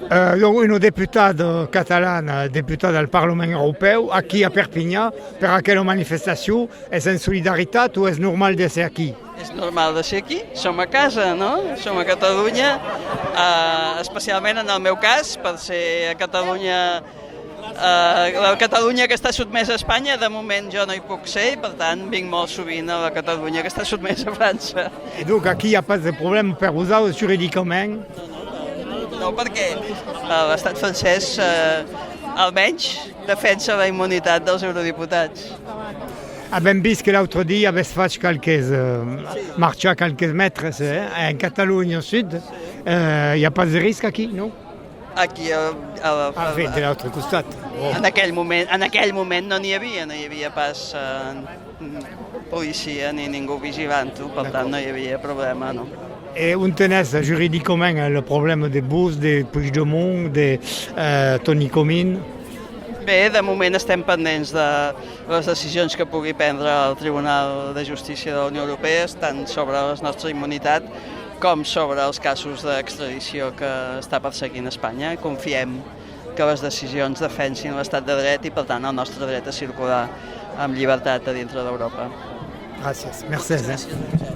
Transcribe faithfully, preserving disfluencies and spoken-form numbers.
Eh, donc, una deputada catalana, deputada al Parlament Europèu, aquí a Perpinhan, per aquela manifestacion, es en solidaritat o es normal d'èsser aquí? És normal de ser aquí, som a casa, no? Som a Catalunya, eh, especialment en el meu cas, per ser a Catalunya, eh, la Catalunya que està sotmesa a Espanya, de moment jo no hi puc ser, i per tant vinc molt sovint a la Catalunya que està sotmesa a França. E donc aquí i a pas de problèma per vosautres juridicament? No, perquè, eh, l'estat francès, eh, almenys defensa la immunitat dels eurodiputats. Avèm vist que l'autre dia avètz fach qualques, eh, marchar qualques mètres, eh, en Catalonha Sud. Eh, i a pas de risc aquí, non? Aquí, a, a, Ah, ben, de l'autre costat. En aquell moment, en aquell moment no n'hi havia, no hi havia pas, eh, policia ni ningú vigilant-ho, per tant no hi havia problema, no. E on tenètz juridicament, eh, le problème de vos, de Puigdemont, de, eh, Toni Comín? Bé, de moment estem pendents de les decisions que pugui prendre el Tribunal de Justícia de la Unió Europea, tant sobre la nostra immunitat com sobre els casos d'extradició que està perseguint Espanya. Confiem que les decisions defensin l'estat de dret i, per tant, el nostre dret a circular amb llibertat a dintre d'Europa. Gràcies. Mercés, eh?